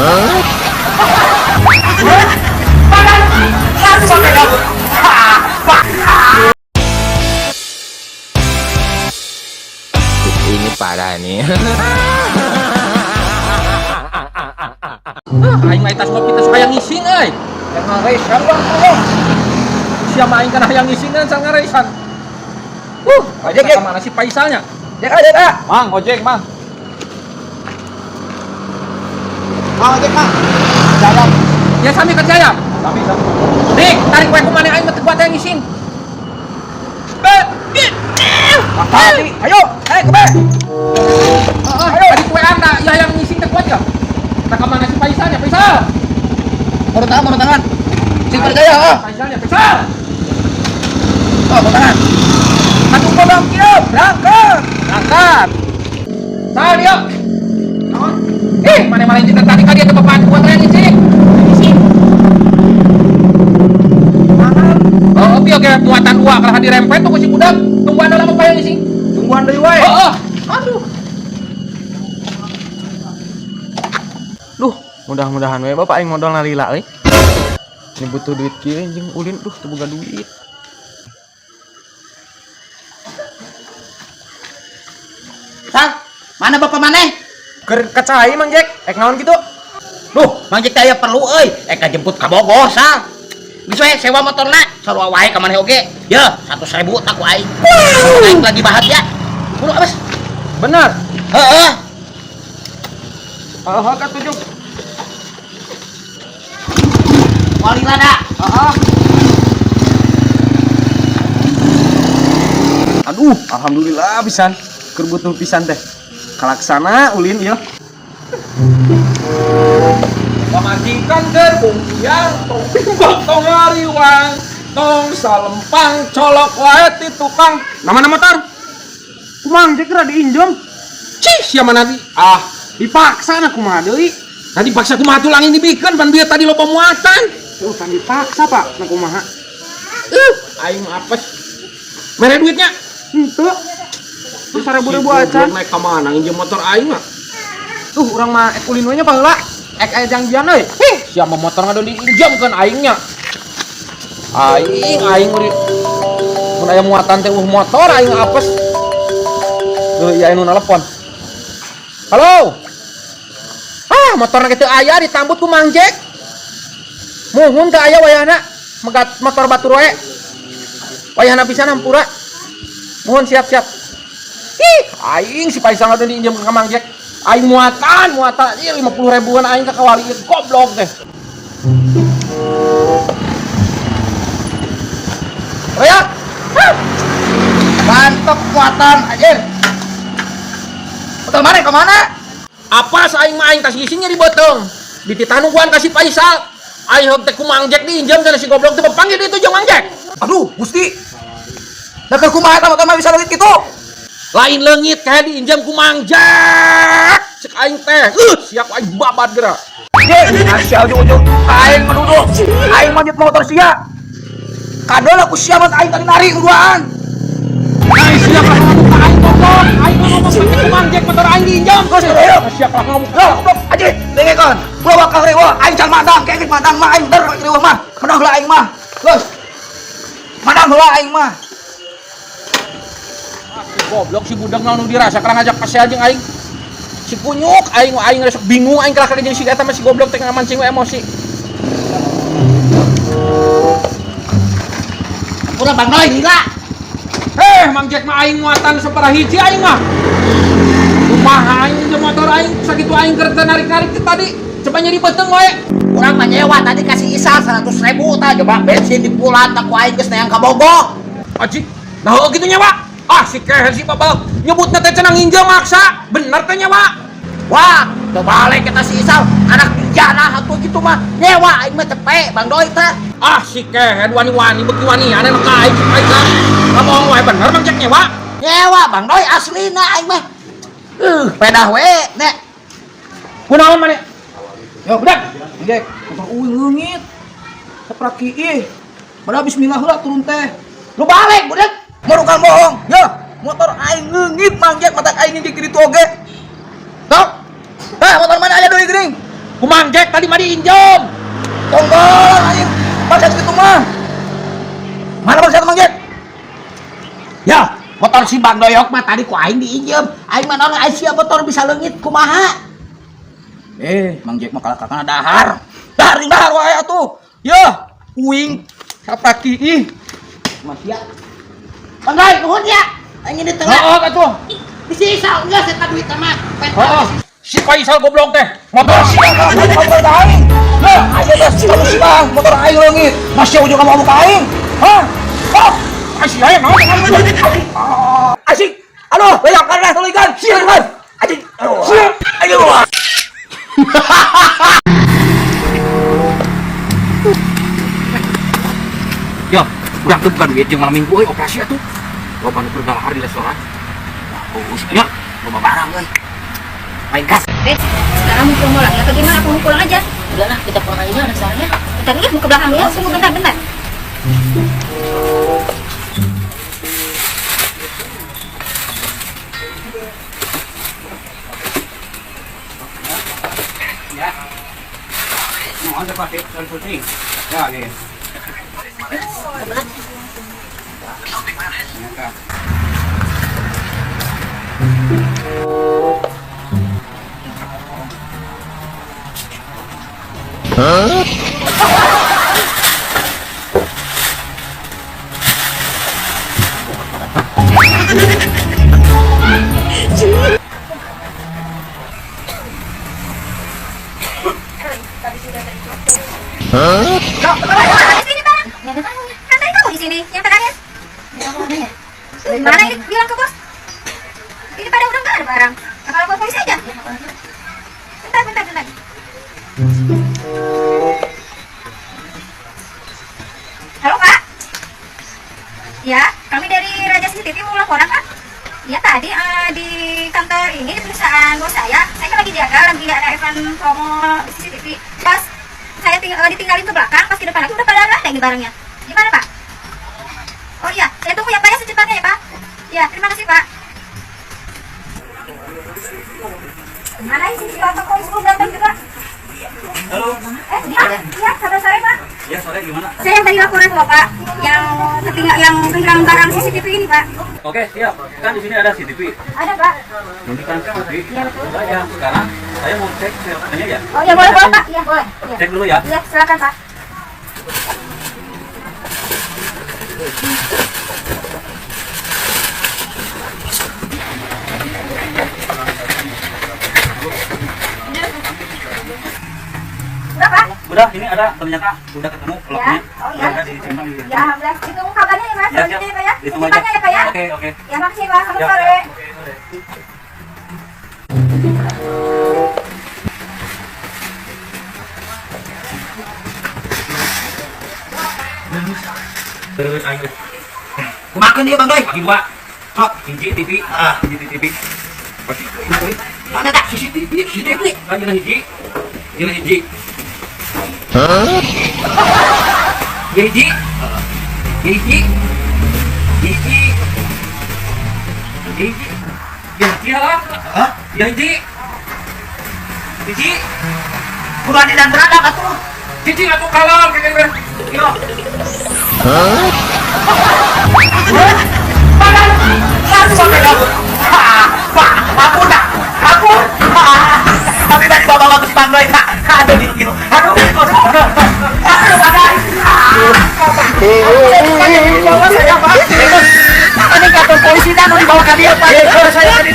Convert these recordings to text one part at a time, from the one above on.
Ini parah nih. Aing mah tas kopi tas hayang ngising euy. Yang ngaresan bang tolong. Siapa aing kana hayang ngising kan sangaresan. Ojek, Jek. Mana si Paisalnya? Jek ah, jek ah. Mang, ojek, Mang. Mang ojek mang. Jalan. Ya sami ka Jaya. Sami, sami. Dik, tarik wae ku maneh aing mah teu kuat hayang ngising. Be, Tadi, ayo, naik ke be. Heeh, tarik wae anda, ya hayang ngising teu kuat ya. Kita ka mana si Paisalnya? Paisal. Baru tangan, baru tangan. Sing percaya ah. Paisalnya, Paisal. Oh, baru tangan. Satu bang kieu, berangkat. Berangkat. Sal dia. Eh, mana malah kita tadi kali ada bapak kuat hayang ngising. Ngising. Oh, oke oke muatan dua kalau dirempet tuh si budak. Tungguan dalam apa yang ngising? Tungguan deui wae. Oh, oh. Aduh. Duh, mudah-mudahan we bapak aing modal nalila euy. Ini butuh duit kieu jeung ulin, duh teu boga duit. Sal, mana bapak maneh? Keur kacai Mang Jack, ek naon kitu? Duh, Mang Jack teh aya perlu euy. Ek jemput ka Bogor, Sal. Geus we sewa motorna, sarua wae ka maneh oge. Yeuh, 100.000 tak ku aing. Aing lagi bahagia. Buru abas. Bener. Heeh. Heeh, ka tujuh. Wali lada. Heeh. Aduh, alhamdulillah pisan. Keur butuh pisan teh. Kalaksana ulin ieu. Pamajikan keur bungkiang, tong pimbang tong ngariwang, tong salempang colok wae ti tukang. Nama motor? Ku Mang Jack rada diinjem. Cih, siapa nanti? Ah, Dipaksa na kumaha deui? Nanti paksa kumaha tulang ini bikin pan bieu tadi loba muatan. Tuh pan dipaksa, Pak. Na kumaha? Aing mah apes. Mere duitnya? Henteu. Tuh 1000 ribu acan. Naik ka mana nginjem motor aing mah? Tuh urang mah ek ulin we nya baheula. Ek aya jangjian euy. Hih, siapa motor ngadon diinjamkeun aingnya. Aing aing uri. Mun aya muatan teh motor aing apes. Dulu ieu anu nelpon. Halo. Ah, motorna kitu aya ditambut ku Mang Jack. Muhun teu aya wayahna megat motor batur wae. Wayahna pisan hampura. Muhun siap-siap. Ih, aing si Paisal ngadon diinjam ka Mang Jack. Aing muatan, muatan ieu 50 ribuan aing ka kawali ieu goblok teh. Raya. Mantap muatan anjir. Motor mana ke mana? Apa aing mah aing tas ngisingnya di beuteung. Dititah nungguan ka si Paisal. Aing heug teh ku Mang Jack diinjam cenah si goblok teh panggil ditu jeung Mang Jack. Aduh, Gusti. Lah keur kumaha eta motor mah bisa leungit kitu? Lain leungit kayak diinjam ku Mang Jack. Cek aing teh. Siap aing babat geura. Ye, asal ujung-ujung aing menuduh. Aing manjat motor sia. Kadol aku sia mah aing tadi nari duaan. Aing siap lah ngomong ka aing goblok. Aing ngomong sampe ku Mang Jack motor aing diinjam. Geus, ayo. Siap lah ngomong. Loh, goblok aja, dengekeun. Ulah bakal riweuh, aing can madang, kayak madang mah aing der riweuh mah. Madang heula aing mah. Geus. Madang heula aing mah. Goblok si budak naon nu dirasa kalah ngajak pasea jeung aing. Si kunyuk aing aing resep bingung aing kalah jeung si eta mah si goblok teh ngamancing we emosi. Hampura Bang Noy gila. Heh, Mang Jack mah aing muatan sabaraha hiji aing mah. Kumaha aing jeung motor aing sakitu aing keur teu narik-narik teh tadi. Coba nyeri beuteung wae. Urang mah nyewa tadi kasih Isal 100.000 tah coba bensin di pulan tak ku aing geus neang ka Bogor. Aji, nah heuh kitu nyewa. Ah si keher si babal nyebutna teh cenah nginjem maksa. Bener teh nyewa. Wah, teu balik eta si Isal, anak bijana atuh kitu mah nyewa aing mah cepet Bang Doi teh. Ah si keher wani-wani beuki wani ane mah ka aing si Paisal. Ngomong wae bener Mang Jack nyewa. Nyewa Bang Doi aslina aing mah. Pedah we nek. Kunaon maneh? Yo, Budak. Jack, motor uing leungit. Sapraki ih. Padahal bismillah heula turun teh. Lu balik budak. Merukan bohong. Yo, motor aing leungit Mang Jack, mata aing ngigit di ditu oge. Tok. Eh, motor mana aya deui geuning? Ku Mang Jack tadi mah diinjem. Tonggol aing bangsat kitu mah. Mana bangsat Mang Jack? Ya, motor si Bang Doyok mah tadi ku aing diinjem. Aing mah naon aing sia motor bisa leungit kumaha? Mang Jack mah kalah kakana dahar. Dahar jeung dahar wae atuh. Yeuh, uing sapraki ih. Mas ya. Bang Doy, nuhun ya. Aing ini tengah. Heeh atuh. Disisa enggak saya duit sama. Heeh. Si Faisal goblok teh. Motor Si Bang motor aing. Lah, aya teh si kamu si Bang, motor aing leungit. Masih ujung kamu ka aing. Hah? Oh, si aya naon? Asik. Aduh, banyak karena tuluy kan. Sia kan. Anjing. Aduh. Sia. Aduh. Ya, urang teh bukan duit jeung malam minggu euy operasi atuh. Loba nu keur galahar di restoran. Oh, ya, loba barang euy. Main gas. Sekarang mau promo lagi atau gimana? Aku mau pulang aja. Udah lah, kita pulang aja ada soalnya. Bentar ya, mau ke belakang ya. Tunggu bentar, bentar. Di sini barang. Kan tadi kamu di sini yang terakhir. Mana ini bilang ke bos? Ini pada udah nggak ada barang. Apa lapor polisi aja? Bentar, bentar, bentar. Halo Kak. Ya, kami dari Raja CCTV mau laporan Kak. Ya tadi di kantor ini di perusahaan bos saya kan lagi jaga, lagi ada event promo CCTV. Pas saya ditinggalin ke belakang, pas ke depan lagi udah pada ada ini barangnya. Gimana Pak? Oh iya, saya tunggu ya Pak ya secepatnya ya Pak. Ya, terima kasih Pak. Mana ini si kantor polisi belum datang juga? Halo. Iya, kabar sore Pak. Ya, sore gimana? Saya yang tadi laporan loh Pak, yang ketinggalan yang kehilangan barang CCTV ini Pak. Oke, siap. Kan di sini ada CCTV. Ada Pak. Nanti kan CCTV. Iya betul. Ya, sekarang saya mau cek siapanya ya. Oh iya boleh boleh Pak. Iya boleh. Ya. Cek dulu ya. Iya silakan Pak. Udah Pak? Udah, ini ada ternyata udah ketemu pelakunya. Ya. Oh iya. Udah disimpan di Ya alhamdulillah. Ditunggu kabarnya ya Mas. Ya, siap. Selanjutnya ya Pak ya. Ditunggu aja. Secepatnya ya Pak ya. Oke, oke. Ya makasih Pak. Selamat Ya. sore. Oke, sore. Terus aing. Kumakeun ieu Bang Doy. Bagi dua. Sok, hiji TV, ah, hiji TV. Mana tak CCTV, CCTV. Kan jeung hiji. Jeung hiji. Hiji. Hiji. Hiji. Hiji. Ya, hiji lah. Hah? Ya hiji. Hiji. Kudu adil dan beradab atuh. Hiji atuh kalem kayak gini. Yo. Ampun, Kak. Ampun. Tapi tadi bawa bagus Bang Doy, Kak. Aduh, gitu. Aduh, aduh, aduh. Aduh, badai. Bawa saya, Pak. Ini kantor polisi dan mau dibawa ke dia, Pak. Saya tadi.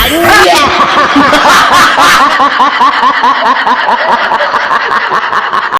Iya.